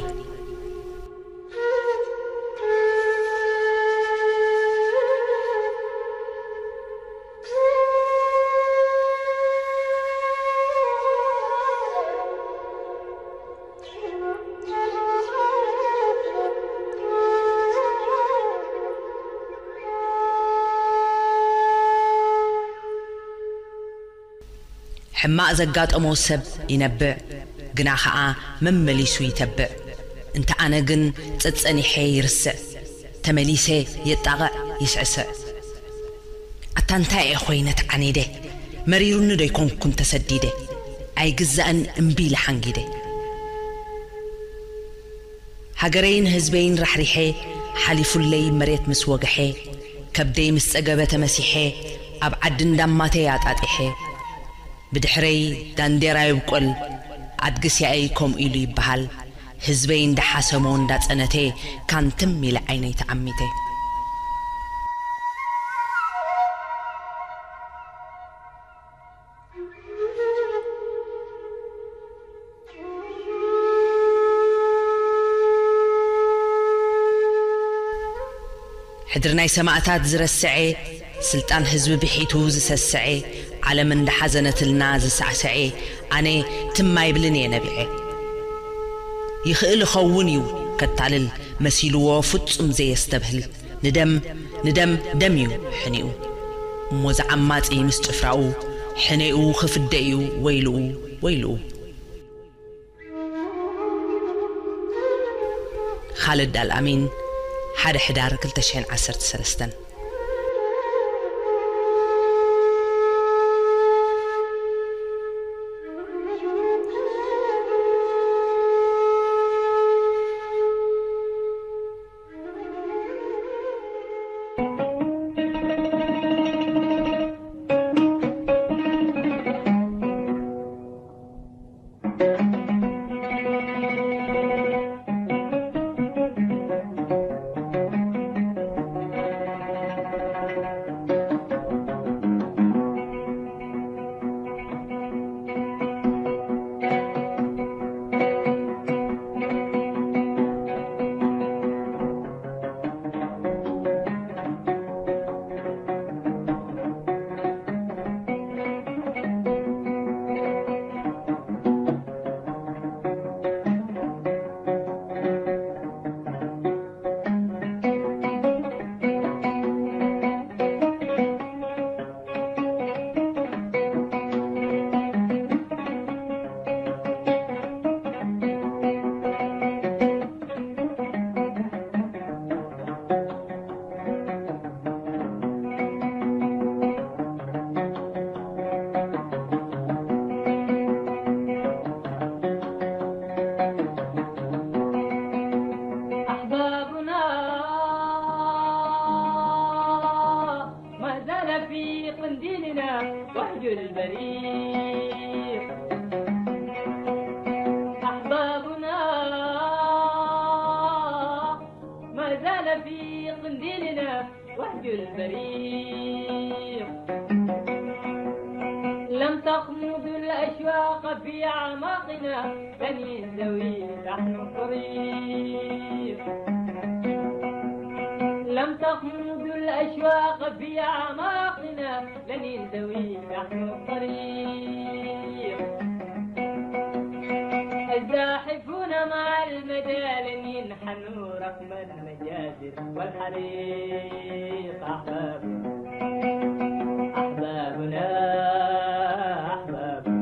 ሕማቕ ዘጋጠሞ ሰብ ይነብዕ፣ ግና ኸኣ መመሊሱ ይተብዕ። እንተ ኣነ ግን ጸጸኒሐ ይርስዕ፣ ተመሊሰ የጣቕዕ ይስዕስዕ። ኣታ እንታይ እየ ኾይነ ተዓኒደ፣ መሪሩኒ ዶ ኣይኮንኩን ተሰዲደ፣ ኣይግዛእን እምቢ ኢለ ሓንጊደ። ሃገረይን ህዝበይን ራሕሪሐ፣ ሓሊፉለይ መሬት ምስ ወግሐ፣ ከብደይ ምስ ጸገበ ተመሲሐ፣ ኣብ ዓዲ እንዳማተይ ኣጣጢሐ። ብድሕረይ ዳንዴራ ይብቆል፣ ኣድግስ ያእይ ከምኡ ኢሉ ይበሃል። ህዝበይ እንዳሓሰሞ እንዳጸነተ፣ ካንትም ኢለ ዓይነይ ተዓሚተ። ሕድሪ ናይ ሰማእታት ዝረስዐ፣ ስልጣን ህዝቢ ብሒቱ ዝሰስዐ፣ ዓለም እንዳሓዘነትልና ዝሳዕሰዐ፣ ኣነ ትም ኣይብልን እየ ነቢዐ። ይኽእል ይኸውን እዩ ከታልል፣ መሲልዎ ፍጹም ዘየስተብህል። ንደም፣ ንደም፣ ደም እዩ ሕኒኡ። እሞ ዝዓማጺ ምስ ጭፍራኡ፣ ሕኔኡ ክፍደ እዩ ወይልኡ፣ ወይልኡ። ኻልድ ኣልኣሚን፣ ሓደ ሕዳር ክልተ ሽሕን ዓሰርተ ሰለስተን። أحبابنا ما زال في قنديلنا وهج البريق. أحبابنا ما زال في قنديلنا وهج البريق. لم تخمد الأشواق في أعماقنا، لن ينزوي لحن الطريق. لم تخمد الأشواق في أعماقنا، لن ينزوي لحن الطريق. الزاحفون مع المدى لن ينحنوا رقم المجازر والحريق. أحبابنا، أحبابنا، أحبابنا.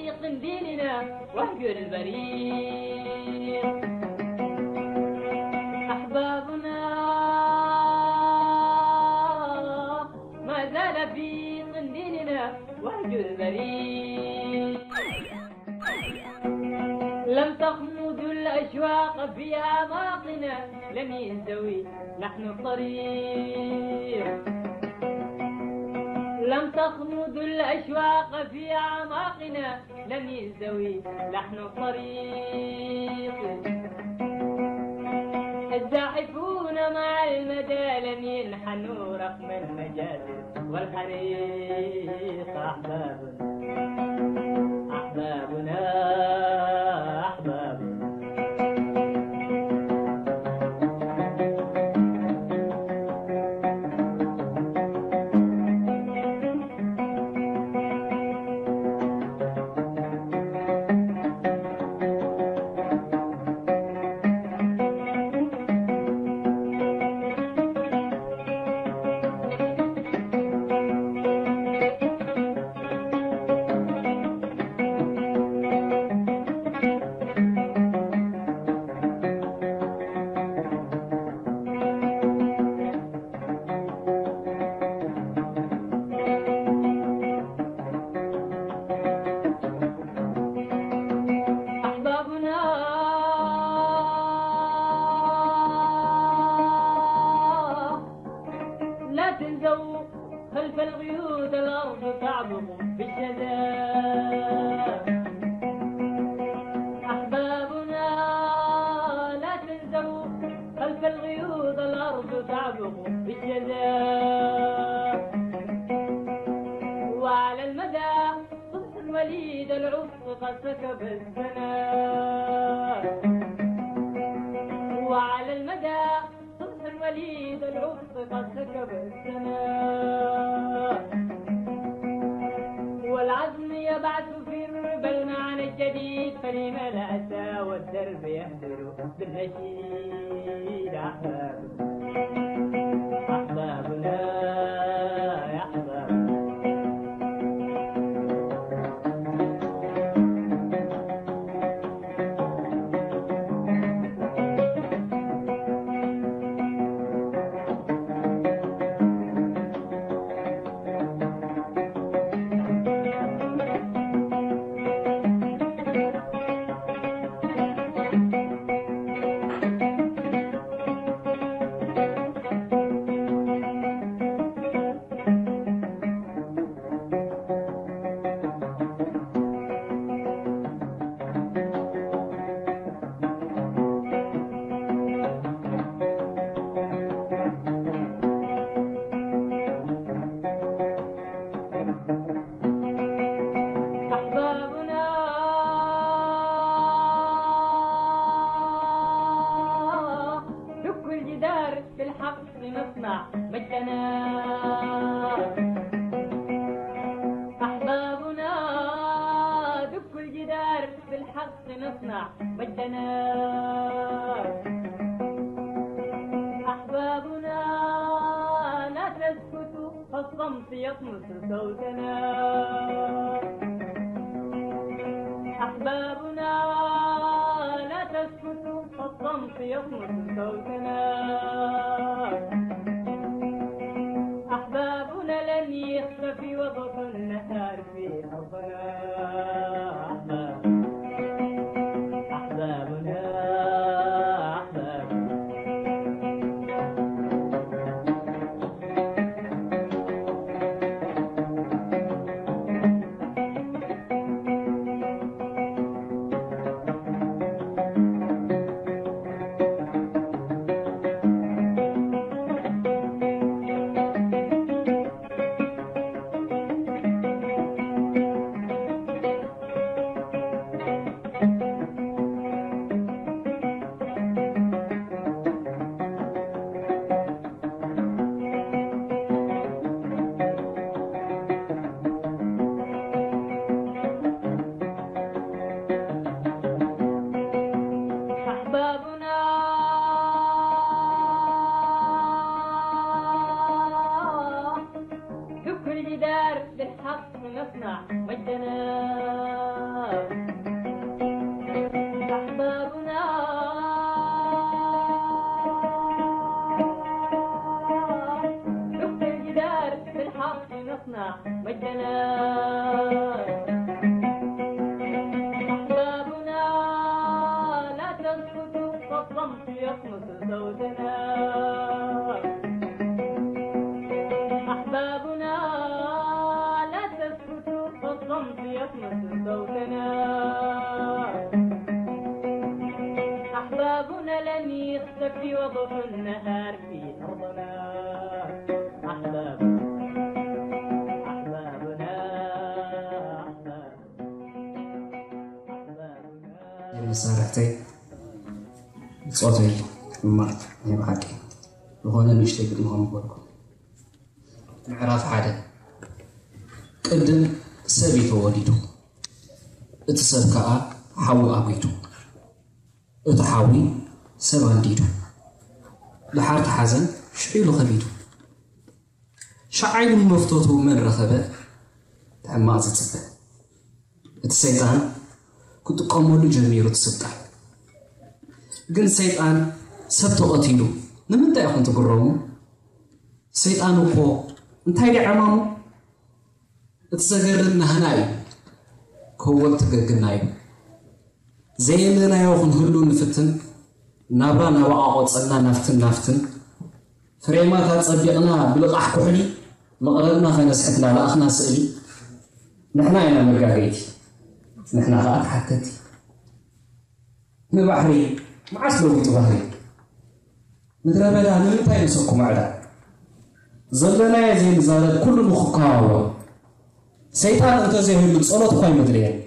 قنديلنا وهجر البريق أحبابنا ما زال في قنديلنا وهجر البريق. لم تخمد الأشواق في أعماقنا، لم ينزوي لحن الطريق. لم تخمد الأشواق في أعماقنا، لم ينزوي لحن الطريق. الزاحفون مع المدى لم ينحنوا رغم المجازر والحريق. أحبابنا، أحبابنا، أحبابنا. أحبابنا، لا تنزوا خلف الغيوث، الأرض تعبق بالشذا. أحبابنا، لا تنزوا خلف الغيوث، الأرض تعبق بالشذا. وعلى المدى صبح وليد العفق قد سكب السنا. وعلى المدى صبح وليد العفق قد سكب السنا. والعزم يبعث في الربا المعنى الجديد، فلم الأسى والدرب يهدر بالنشيد. أحباب، أحبابنا يا أحباب. أحبابنا، دك الجدار بالحق نصنع مجدنا. أحبابنا، دك الجدار بالحق نصنع مجدنا. أحبابنا، لا تسكتوا فالصمت يطمس صوتنا. أحبابنا، لا تسكتوا فالصمت يطمس صوتنا. أحبابنا، لن يختفي وضح النهار في أرضنا. أحباب، أحبابنا، أحباب. صوتنا أحبابنا لا تسكتوا فالصمت يطمس صوتنا أحبابنا لن يختفي وضوح النهار في أرضنا أحبابنا أحبابنا أحبابنا መሳርሕተይ ብፆተይ ሕማቕ ናይ ብሓቂ ዝኾነ ንእሽተይ ግጥሚ ከም ዝበልኩ ምዕራፍ ሓደ ቅድም ሰብ እዩ ተወሊዱ እቲ ሰብ ከዓ ሓዊ ኣጒዱ እቲ ሓዊ ሰብ ኣንዲዱ ድሓር ተሓዘን ሽዑ ኢሉ ከቢዱ ሸዓ ኢሉ መፍቶቱ መን ረኸበ እቲ ሕማቕ ዝፅበ እቲ ሰይጣን ክጥቀመሉ ጀሚሩ እቲ ስልጣን ግን ሰይጣን ሰብ ተቐቲሉ ንምንታይ ኢኹም ትግረሙ ሰይጣን እኮ እንታይ ድዩ ዕማሙ እቲ ዘገርም ናህና እዩ ከወልቲ ገግና እዩ ዘየለናዮ ክንህሉ ንፍትን ናብራ ናባኣ ቆፀልና ናፍትን ናፍትን ፍሬማት ኣፀቢቕና ብልቓሕ ኩሕሊ መቕረብና ከነስሕት ላልኣኽና ስእሊ ንሕና ኢና መጋገይቲ ንሕና ከዓ ተሓተቲ ንባሕሪ መዓስ ለዊጡ ባህሪ ምድረ በዳ ንምንታይ ንሰኩ ማዕዳ ዘለናዮ ዘይንዛረብ ኩሉ ንክከዋወ ሰይጣን እንተዘይህሉ ፀሎት እኳ ኣይመድለየን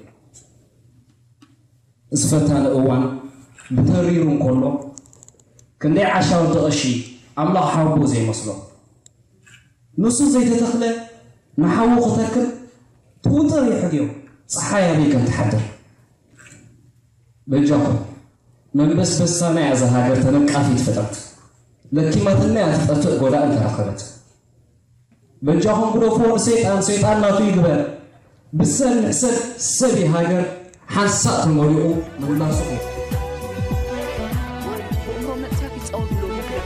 እዚ ፈታኒ እዋን ብተሪሩ እንከሎ ክንደይ ዓሻ ወዲ ቐሺ ኣምላኽ ሓወቦ ዘይመስሎ ንሱ ዘይተተኽለ ንሓዉ ክተክል ትውጥር ይሕድዮ ፀሓይ ኣበይ ከም ትሓድር በጃኹም መንበስበስታ ናይ ኣዛ ሃገር ተነቃፊት ፍጥረት ለኪማትና እያ ትጠፍእ ጎዳኢ እንተረኸበት በጃኹም ግደፍዎ ንሰይጣን ሰይጣን ናቱ ይግበር ብሰብ ንሕሰብ ሰብ እዩ ሃገር ሓንሳእ ተመሪቑ ምምላሱ እዩ ብእምሮ መጥፊያ ይፃወት ብሎ ምክረ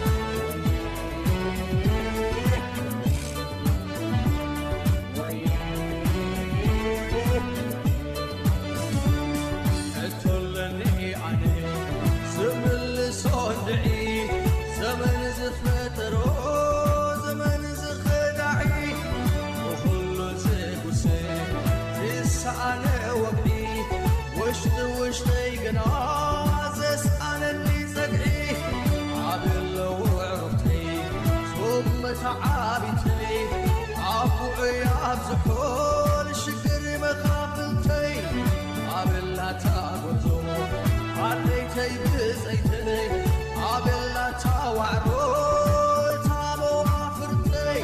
ሕቶለኒ ኣነ ዝምልሶ እንድዒ ዘመን ዝፈጠሮ ዘመን ዝኸዳዒ ብኹሉ ዝጉሰ ዝሰኣነ ወግዒ ውሽጢ ውሽጠይ ግና ዘስኣነኒ ጸግዒ ኣበይ ኣለዉ ኣዕሩኽተይ ጾም መተዓቢተይ ኣቦይ ኣብዝሖ ንሽግር መኻፍልተይ ኣበይ ኣላ እታ ጎጆ ኣደይተይ ብጸይተይ ኣበይ ኣላ እታ ዋዕሮ እታ መዋፍርተይ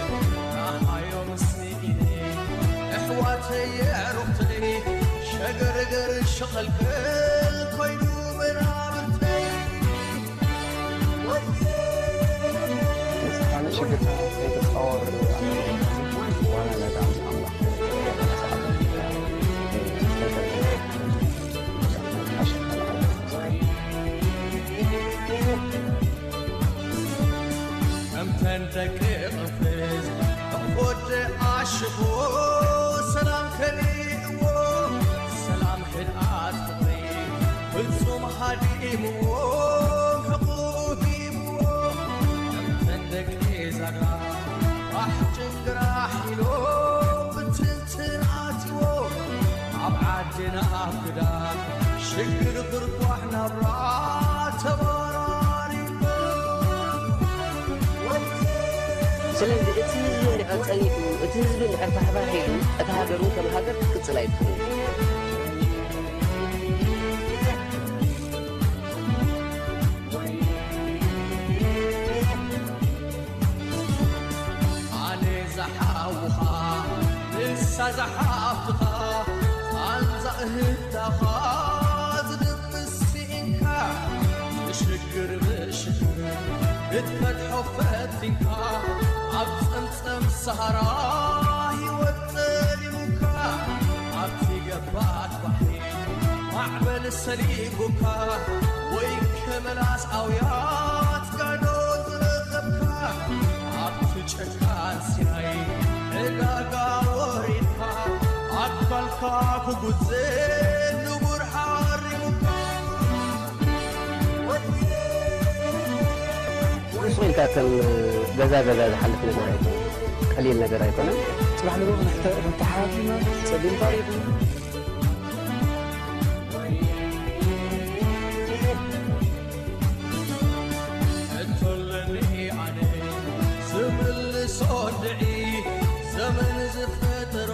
ናሃዮም ስኢነ ኣሕዋተይ ኣዕሩኽተይ ሸገርገር ሸቐልቀል ኮይኑ መናብርተይ ተስፋን ሽግርታን ከይትፃወር ዋላ ነዳ ምስ ኣምላኽ ከምተን ደቂ ቅፍዝ ወደ ኣሽቦ ሰላም ከሊእዎ ሰላም ሕድኣት ፍቕሪ ፍጹም ሃዲምዎ ሕቕኡ ሂብዎ ከምተን ደቂ ዛጋ ባሕ ጭንግራሕ ኢሎም ብትንትን ኣትዎ ኣብ ዓድና ኣብ ግዳ ሽግር ብርኳሕ ናብራ ተባራሪቦ ስለዚ እቲ ህዝቢ እንድሕር ጸኒቱ፣ እቲ ህዝቢ እንድሕር ፋሕፋሕ ኢሉ፣ እታ ሃገር እውን ከም ሃገር ክትቅጽል ኣይትኽእልን። ኣነ ዝሓውኻ ንሳ ዝሓፍትኻ ቃንዛ እህታኻ ዝድብስ ስኢንካ ብሽግር ብሽግር ክትፈትሖ ፈቲንካ ኣብ ጸምጸም ሰሃራ ህይወት ጸሊሙካ ኣብቲ ገባት ባሕሪ ማዕበል ሰሊቡካ ወይ ከመላስ ኣውያት ጋዶ ዝረኸብካ ኣብቲ ጨካን ሲናይ ዕዳጋ ወሪድካ ኣካልካ ክጉዘ ንቡር ሓሪሙካ ከም ገዛ ገዛ ዝሓልፍ ነገር ኣይኮነን፣ ቀሊል ነገር ኣይኮነን። ጽባሕ ንግሆ ክንሕተ-፣ ክንተሓታቲና ጸሊም ታሪኽ እዩ። ሕቶለኒ ኣነ ዝምልሶ እንድዒ፣ ዘመን ዝፈጠሮ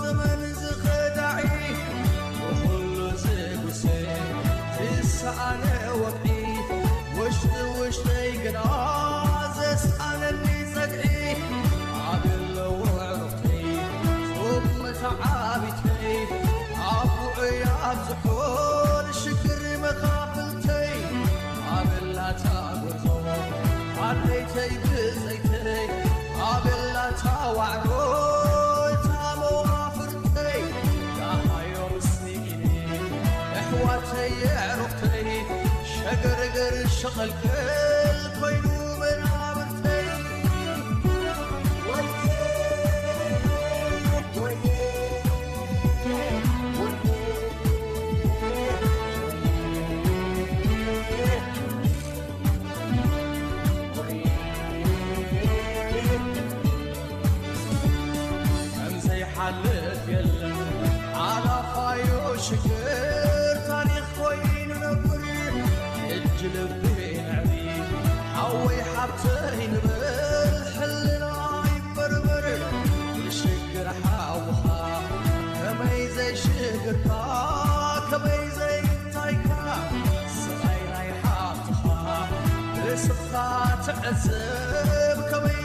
ዘመን ዝኸዳዒ፣ ብኹሉ ዝጉሰ ዝሰኣነ ወግዒ፣ ውሽጢ ውሽጠይ ግና ዘስኣነኒ ጸግዒ፣ ኣበይ ኣለዉ ኣዕሩኽተይ ጾም መተዓቢተይ፣ ኣቦይ ኣብዝሖ ንሽግር መኻፍልተይ፣ ኣበይ ኣላ እታ ጎርዞ ኣደይተይ ብጸይተይ፣ ኣበይ ኣላ እታ ዋዕሮ እታ መዋፍርተይ፣ ደሃዮም ስኢነ ኣሕዋተይ ኣዕሩኽተይ፣ ሸገርገር ሸኸልከል ኮይኑ መናብርተይ። ከም ዘይሓልፍ የለን ሓላፋዮ ሽግር፣ ታሪኽ ኮይኑ ነብር። ሕጂ ልቢ ነዕቢ ሓወይ ሓብተይ ንበል፣ ሕልና ይበርበር። ሽግር ሓውኻ ከመይ ዘይሽግርካ፣ ከመይ ዘይታይካ፣ ስቓይ ናይ ሓብትኻ ብስኻ ትዕዘብ፣ ከመይ